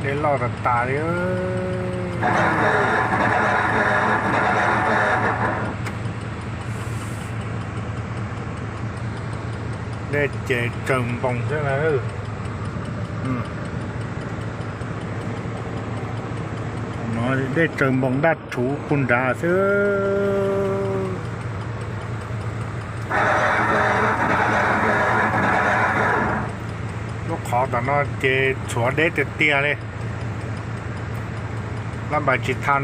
Dej loj tas tas li. Dej ces tsawg npoos xwb na. Dej tsawg npoos daj rhuv puag nrad xwb. Lub qhov tom no ces txhuav deb tiag tiag li. Lab npais tsis tha,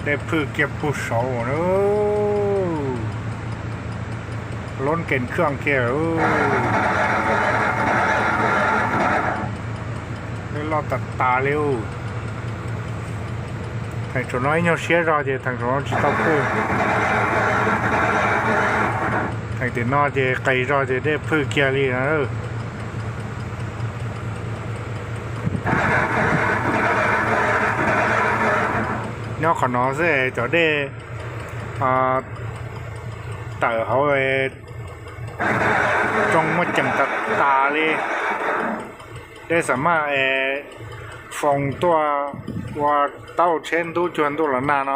dej phwj kiag puag saud na. Loob kees khaj kiag. Dej loj tas tas li. Theem saum no ib nyuag siab zog ces theem saum no tsis tau phwj. Theem tim no ces qis zog ces dej phwj kiag li na. Nyob qhov no xwb cov dej tawm hauv zoo muaj ceem tas tas li. Dej xam maj es foos tuaj ua taub tsheb ntub cuag ntuj los nag no.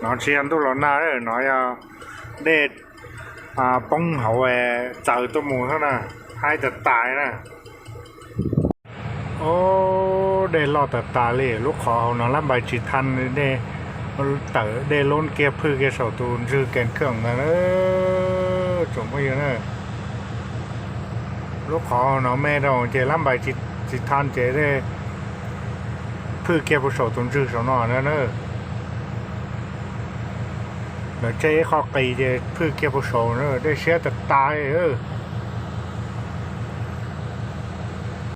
No tsis yog ntuj los nag, no yog dej poob hauv txawv tuaj mus xwb na, haib tas tas na. Dej loj tas tas li, lub qhov hauv no lab npais tsis tha, dej tawm dej loob kiag phwj kiag saum tus ntswg kees khaj ntawd na. Tsoom phooj ywg na, lub qhov hauv no me rau ces lab npais tsis tha ces dej phwj kiag puag saum tus ntswg saum no na. Lawv tseg ib qho qis ces phwj kiag puag saud na, dej siab tas tas li.